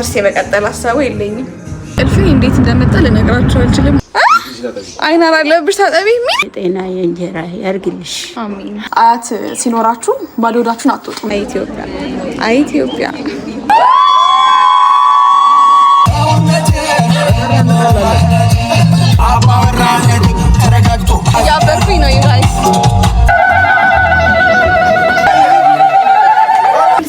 ማስተርስ የመቀጠል ሀሳቡ የለኝም። እልፍኝ እንዴት እንደመጣ ልነግራችሁ አልችልም። አይናር አለብሽ ታጠቢ። ጤና የእንጀራ ያርግልሽ። አሜን። አያት ሲኖራችሁ ባዶ ሆዳችሁን አትወጡም። አይ ኢትዮጵያ፣ አይ ኢትዮጵያ። እያበርኩኝ ነው guys።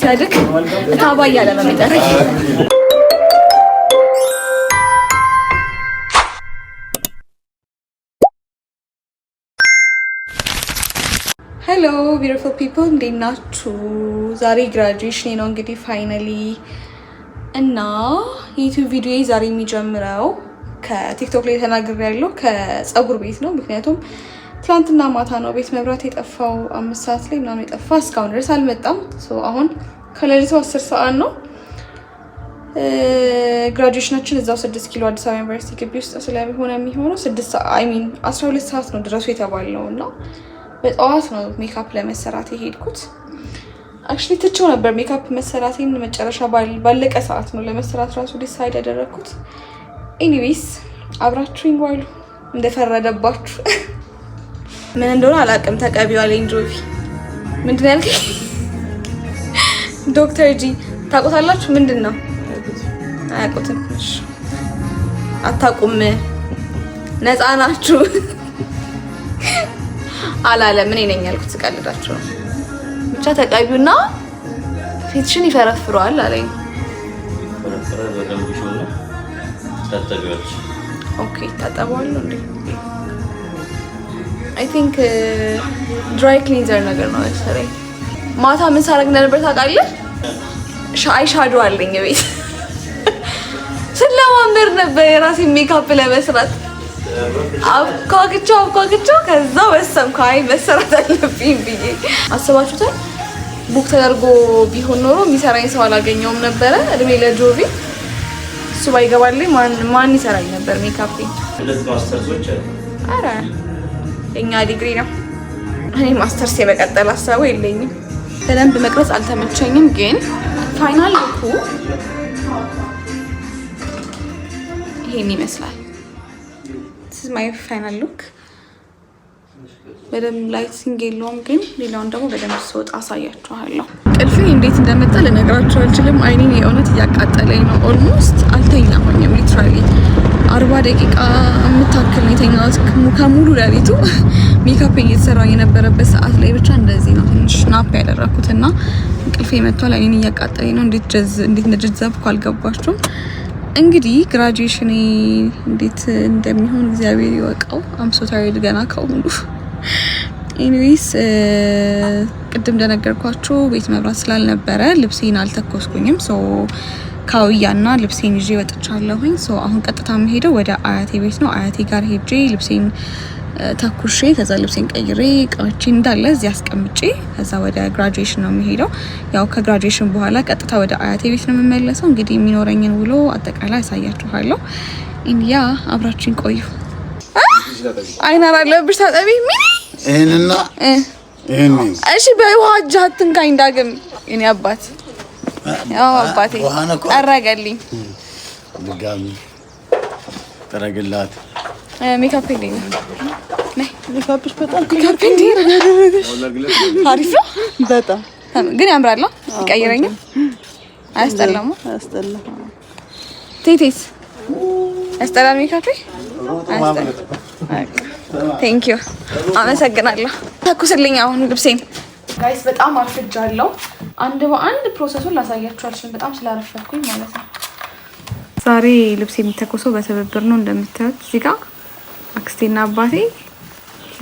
ሲያድግ ታባ እያለ ነው የሚጠራኝ። Hello beautiful people፣ እንዴት ናችሁ? ዛሬ graduation ነው እንግዲህ finally፣ እና የዩቲዩብ ቪዲዮ ዛሬ የሚጀምረው ከቲክቶክ ላይ ተናግሬ ያለው ከፀጉር ቤት ነው። ምክንያቱም ትናንትና ማታ ነው ቤት መብራት የጠፋው፣ 5 ሰዓት ላይ ምናምን የጠፋ፣ እስካሁን ድረስ አልመጣም። አሁን ከሌሊቱ 10 ሰዓት ነው። Graduation ኣችን እዛው 6 ኪሎ አዲስ አበባ ዩኒቨርሲቲ ግቢ ውስጥ ስለሆነ የሚሆነው 6፣ I mean 12 ሰዓት ነው ድረሱ የተባልነው እና በጠዋት ነው ሜካፕ ለመሰራት የሄድኩት። Actually ትቼው ነበር ሜካፕ መሰራቴን፣ መጨረሻ ባለቀ ሰዓት ነው ለመሰራት ራሱ decide ያደረግኩት። Anyways አብራችሁኝ ዋሉ። እንደፈረደባችሁ ምን እንደሆነ አላውቅም። ተቀቢው አለኝ ጆቪ። ምንድን ነው ያልከኝ? ዶክተር ጂ ታውቁታላችሁ? ምንድን ነው? አያውቁትም። አታውቁም። ነፃ ናችሁ አላለም። እኔ ነኝ ያልኩት፣ ስቀልዳችሁ ነው። ብቻ ተቀቢውና ፊትሽን ይፈረፍረዋል አለኝ። Okay፣ ይታጠበዋለሁ እንዴ? I think dry cleanser ነገር ነው መሰለኝ። ማታ ምን ሳደርግ እንደነበር ታውቃለህ? Eye shadow አለኝ ቤት፣ ስለማመር ነበር የራሴን ሜካፕ ለመስራት። አብኳክቸው አብኳክቸው፣ ከዛ ወሰንኩ አይ መሰራት አለብኝ ብዬ። አስባችሁታል? Book ተደርጎ ቢሆን ኖሮ የሚሰራኝ ሰው አላገኘውም ነበረ። እድሜ ለጆቪ፣ እሱ ባይገባልኝ ማን ይሰራኝ ነበር ሜካፕ? ሁለት ማስተርሶች አሉ። አረ የኛ ዲግሪ ነው። እኔ ማስተርስ የመቀጠል ሀሳቡ የለኝም። በደንብ መቅረጽ አልተመቸኝም፣ ግን final look ኡ ይሄን ይመስላል። My final look በደንብ lighting የለውም፣ ግን ሌላውን ደግሞ በደንብ ስወጣ አሳያችኋለሁ። እንቅልፌ እንዴት እንደመጣ ልነግራችሁ አልችልም። አይኔን የእውነት እያቃጠለኝ ነው። Almost አልተኛሁኝም። Literally 40 ደቂቃ የምታክል ነው የተኛሁት ከሙሉ ሌሊቱ። ሜካፕ እየተሰራ የነበረበት ሰዓት ላይ ብቻ እንደዚህ ነው ትንሽ nap ያደረኩት እና እንቅልፌ መጥቷል። አይኔን እያቃጠለኝ ነው። እንዴት እንደጀዘብኩ አልገባችሁም። እንግዲህ graduation ኤ እንዴት እንደሚሆን እግዚአብሔር ይወቀው። I'm so tired ገና ከአሁኑ። Anyways ቅድም እንደነገርኳችሁ ቤት መብራት ስላልነበረ ልብሴን አልተኮስኩኝም። So ካውያና ልብሴን ይዤ ወጥቻለሁኝ። So አሁን ቀጥታ የምሄደው ወደ አያቴ ቤት ነው። አያቴ ጋር ሄጄ ልብሴን ተኩሼ፣ ከዛ ልብሴን ቀይሬ፣ እቃዎቼን እንዳለ እዚህ አስቀምጬ፣ ከዛ ወደ graduation ነው የምሄደው። ያው ከ graduation በኋላ ቀጥታ ወደ አያቴ ቤት ነው የምመለሰው። እንግዲህ የሚኖረኝን ውሎ አጠቃላይ አሳያችኋለሁ። Yeah፣ አብራችሁኝ ቆዩ። አይናር አለብሽ ታጠቢ። ይሄንና ይሄን። እሺ፣ በውሃ እጅ አትንካኝ ዳግም። የኔ አባት፣ ያው አባቴ ጠረገልኝ። ድጋሚ ጠረግላት። ሜካፕ የለኝም። ሜካፕሽ በጣም ሜካፕ እንዴ አሪፍ ነው። በጣም ግን ያምራል። ይቀይረኛል። አያስጠላም? አያስጠላም። ቴቴስ ያስጠላል ሜካፕ? Thank you፣ አመሰግናለሁ። ተኩስልኝ አሁን ልብሴን። Guys፣ በጣም አርፍጃለሁ። አንድ በአንድ process ኡን ላሳያችሁ አልችልም፣ በጣም ስላረፈድኩኝ ማለት ነው። ዛሬ ልብስ የሚተኮሰው በትብብር ነው። እንደምታዩት እዚህ ጋር አክስቴና አባቴ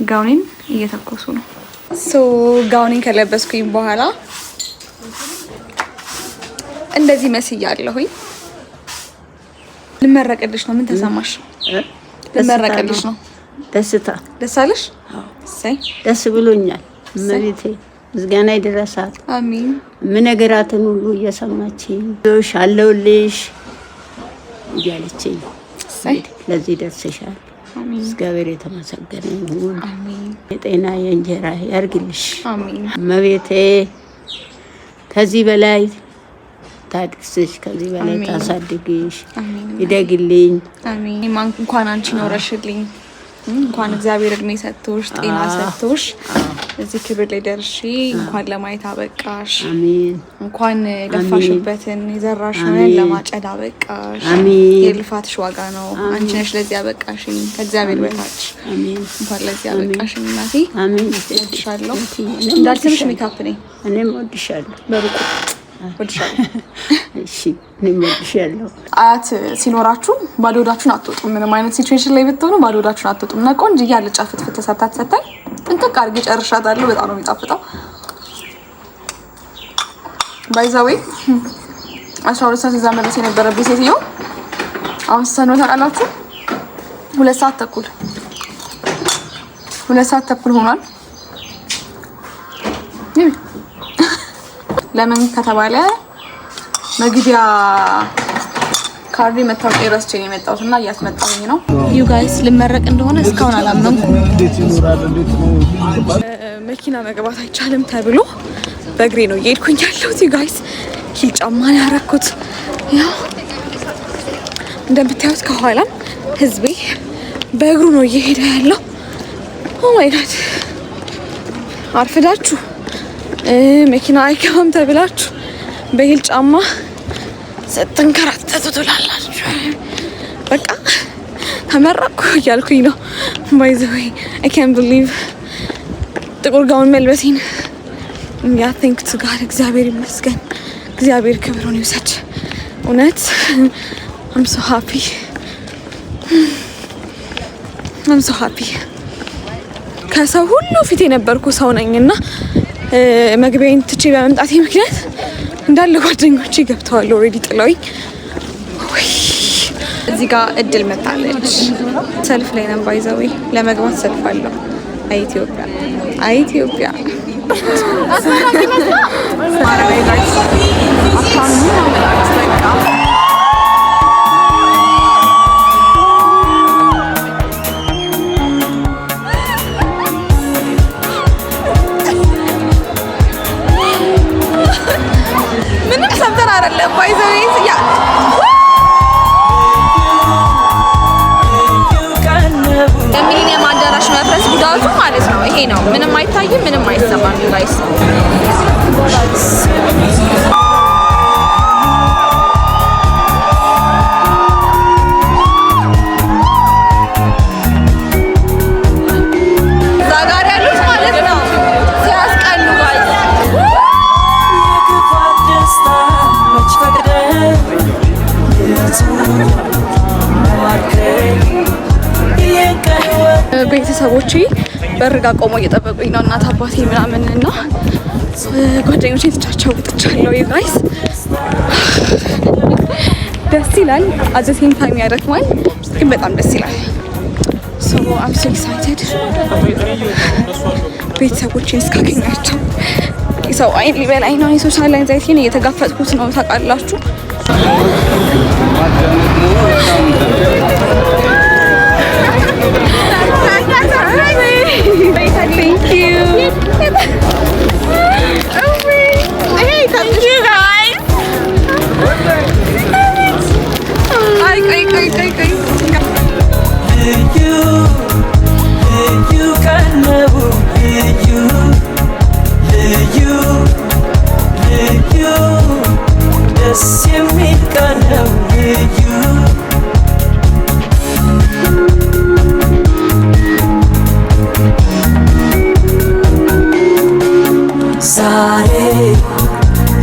ጋውኔን እየተኮሱ ነው። So ጋውኔን ከለበስኩኝ በኋላ እንደዚህ መስያለሁኝ። ልመረቅልሽ ነው። ምን ተሰማሽ? ልመረቅልሽ ነው። ደስታ። ደስ አለሽ? እሰይ። ደስ ብሎኛል። እመቤቴ ምስጋና ይድረሳት። አሚን። ምነግራትን ሁሉ እየሰማችኝ አለሁልሽ እያለችኝ ለዚህ ደርሰሻል። እግዚአብሔር የተመሰገነ ይሁን። የጤና የእንጀራ ያርግልሽ። አሚን። እመቤቴ ከዚህ በላይ ታድርስሽ፣ ከዚህ በላይ ታሳድግሽ፣ ይደግልኝ። አሜን። እንኳን አንቺ ኖረሽልኝ፣ እንኳን እግዚአብሔር እድሜ ሰጥቶሽ ጤና ሰጥቶሽ እዚህ ክብር ላይ ደርሺ እንኳን ለማየት አበቃሽ። አሜን። እንኳን ለፋሽበትን የዘራሽውን ለማጨድ አበቃሽ። አሜን። የልፋትሽ ዋጋ ነው። አንቺ ነሽ ለዚህ አበቃሽኝ ከእግዚአብሔር በታች። አሜን። እንኳን ለዚህ አበቃሽኝ እናቴ። አሜን። እወድሻለሁ። እንዳልስምሽ ሜካፕ ነኝ። እኔም እወድሻለሁ። በሩቁ እወድሻለሁ። እሺ፣ እኔም እወድሻለሁ። አያት ሲኖራችሁ ባዶ ሆዳችሁን አትወጡም። ምንም አይነት situation ላይ ብትሆኑ ባዶ ሆዳችሁን አትወጡም። እና ቆንጆ አልጫ ፍትፍት ተሰርታ ተሰታኝ ጥንቅቅ አድርጌ ጨርሻታለሁ። በጣም ነው የሚጣፍጠው። By the way 12 ሰዓት እዛ መድረስ የነበረብኝ ሴትዮ አሁን ስንት ነው ታውቃላችሁ? 2 ሰዓት ተኩል፣ 2 ሰዓት ተኩል ሆኗል። ለምን ከተባለ መግቢያ ካርዴ መታወቂያ ረስቼ ነው የመጣሁት እና እያስመጣሁኝ ነው። You guys፣ ልመረቅ እንደሆነ እስካሁን አላመንኩም። መኪና መግባት አይቻልም ተብሎ በእግሬ ነው እየሄድኩኝ ያለሁት። You guys፣ heel ጫማ ነው ያደረኩት። ያው እንደምታዩት ከኋላም ህዝቤ በእግሩ ነው እየሄደ ያለው። Oh my God፣ አርፍዳችሁ መኪና አይገባም ተብላችሁ በ heel ጫማ ስትንከራተቱ ትውላላችሁ። በቃ ተመረቅኩ እያልኩኝ ነው። ባይ ዘ ዌይ አይ ካን ብሊቭ ጥቁር ጋውን መልበሴን። Yeah, thank to God፣ እግዚአብሔር ይመስገን። እግዚአብሔር ክብሩን ይውሰድ። እውነት I'm so happy, I'm so happy። ከሰው ሁሉ ፊት የነበርኩ ሰው ነኝና መግቢያዬን ትቼ በመምጣቴ ምክንያት እንዳለ ጓደኞቼ ገብተዋል already ጥለውኝ። እዚህ ጋር እድል መታለች። ሰልፍ ላይ ነን by the way፣ ለመግባት ሰልፍ አለው። አይ ኢትዮጵያ፣ አይ ኢትዮጵያ። ምንም ሰምተን አይደለም by the way። Yeah፣ የሚሊኒየም አዳራሽ መፍረስ ጉዳቱ ማለት ነው ይሄ ነው። ምንም አይታይም፣ ምንም አይሰማም። You guys፣ እዛ ጋር ያሉት ማለት ነው ሲያስቀሉ guys። የክፋት ደስታ መች ፈቅደህ ዋርከኝ የቀን ቤተሰቦቼ በር ጋ ቆመው እየጠበቁኝ ነው፣ እናት አባቴ ምናምን፣ እና ጓደኞቼ ትቻቸው ወጥቻለሁ። You guys፣ ደስ ይላል። At the same time ያደክማል፣ ግን በጣም ደስ ይላል። So I'm so excited ቤተሰቦቼን እስካገኛቸው። ሰው አይን ሊበላኝ ነው። የ social anxiety ን እየተጋፈጥኩት ነው ታውቃላችሁ። Thank you. Hey, thank you guys. አይ ቆይ ቆይ ቆይ ቆይ። ልዩ ልዩ ቀን ነው፣ ልዩ ልዩ ልዩ ደስ የሚል ቀን ነው ልዩ። ዛሬ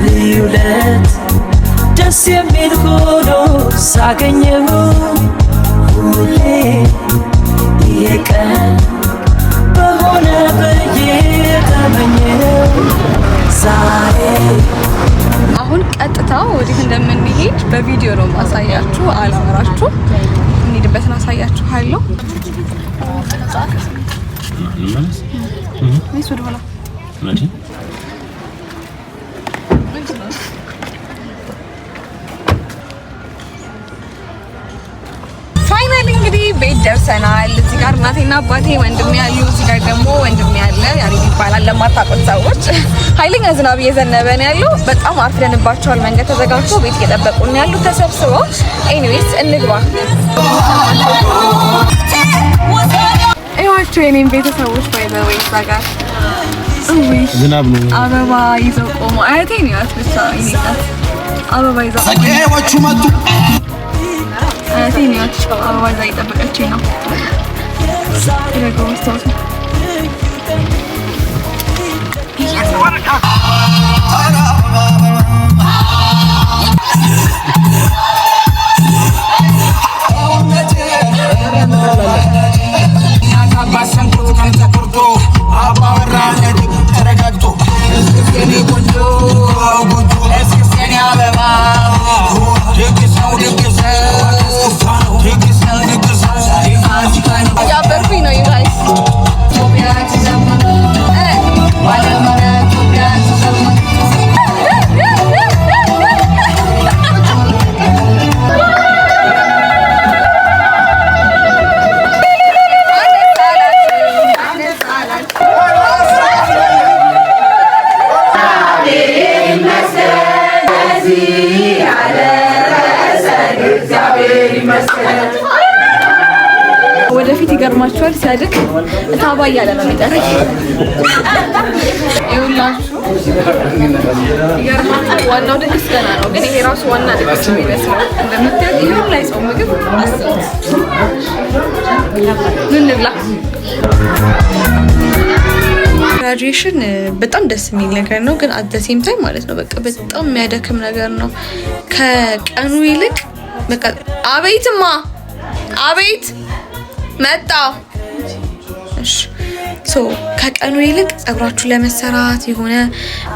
ልዩ ዕለት ደስ የሚል ሆኖ ሳገኘው፣ ሁሌ ይሄ ቀን በሆነ ብዬ ተመኘው ዛሬ። አሁን ቀጥታ ወዴት እንደምንሄድ በቪዲዮ ነው ማሳያችሁ፣ አላወራችሁ። እንሄድበትን አሳያችኋለሁ። እንመለስ። ወይስ ወደኋላ? መቼ? Finally እንግዲህ ቤት ደርሰናል። እዚህ እዚህ ጋር እናቴና አባቴ ወንድሜ ያሉ፣ እዚህ ጋር ደግሞ ወንድሜ ያለ ያሬድ ይባላል። ለማታውቁት ሰዎች ኃይለኛ ዝናብ እየዘነበ ነው ያለው። በጣም አርፍደንባቸዋል። መንገድ ተዘጋግቶ ቤት እየጠበቁ ነው ያሉት ተሰብስበው። Anyways እንግባ። ይኸዋቸው የኔም ቤተሰቦች by the way እዛ ጋር ዝናብ ነው። አበባ ይዘው ቆሞ አያቴ ነው ያት ብቻ የኔ እናት አበባ ይዘው መጡ። አያቴ ነው ያት አበባ ይዛ እየጠበቀችኝ ነው። ደግሞ መስታወት ነው። እያበርኩኝ ነው you guys። ወደፊት ይገርማችኋል፣ ሲያድግ እታባ እያለ ነው የሚጠራኝ። ይኸውላችሁ ይገርማችኋል፣ ዋናው ድግስ ገና ነው፣ ግን ይሄ ራሱ ዋና ድግስ ነው የሚመስለው። እንደምታዩት ይሄ ሁላ የጾም ምግብ አስቡት። ምን እንብላ? Graduation በጣም ደስ የሚል ነገር ነው፣ ግን at the same time ማለት ነው በቃ በጣም የሚያደክም ነገር ነው። ከቀኑ ይልቅ በቃ አቤትማ አቤት መጣ። እሺ so ከቀኑ ይልቅ ጸጉራችሁ ለመሰራት የሆነ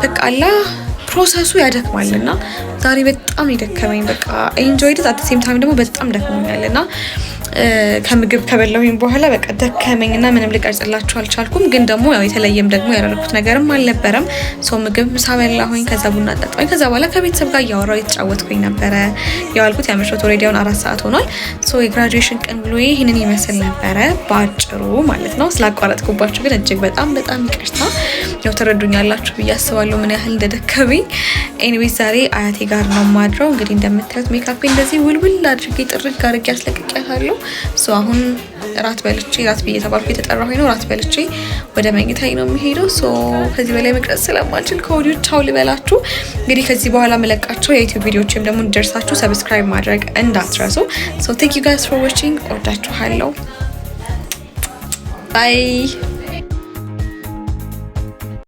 በቃ አላ process ኡ ያደክማል እና ዛሬ በጣም የደከመኝ በቃ enjoyed at same time ደግሞ በጣም ደክሞኛል እና ከምግብ ከበላሁኝ በኋላ በቃ ደከመኝ እና ምንም ልቀርጽላችሁ አልቻልኩም። ግን ደግሞ ያው የተለየም ደግሞ ያደረኩት ነገርም አልነበረም። So ምግብ ምሳ በላሁኝ፣ ከዛ ቡና ጠጣሁኝ። ከዛ በኋላ ከቤተሰብ ጋር እያወራሁ የተጫወትኩኝ ነበረ የዋልኩት። ያመሸሁት already አሁን 4 ሰዓት ሆኗል። So የ graduation ቀን ብሎ ይህንን ይመስል ነበረ በአጭሩ ማለት ነው። ስላቋረጥኩባችሁ ግን እጅግ በጣም በጣም ይቅርታ። ያው ትረዱኛላችሁ ብዬ አስባለሁ ምን ያህል እንደደከመኝ። Anyways ዛሬ አያቴ ጋር ነው ማድረው። እንግዲህ እንደምታዩት ሜካፔ እንደዚህ ውልውል አድርጌ ጥርግ አድርጌ አስለቅቄያታለሁ። So አሁን ራት በልቼ ራት ብዬ ተባልኩ የተጠራሁኝ ነው። ራት በልቼ ወደ መኝታዬ ነው የሚሄደው። So ከዚህ በላይ መቅረጽ ስለማልችል ከወዲሁ ቻው ልበላችሁ። እንግዲህ ከዚህ በኋላ መለቃቸው የ YouTube ቪዲዮዎችም ደግሞ እንዲደርሳችሁ subscribe ማድረግ እንዳትረሱ። So thank you guys for watching። ወዳችኋለሁ። Bye.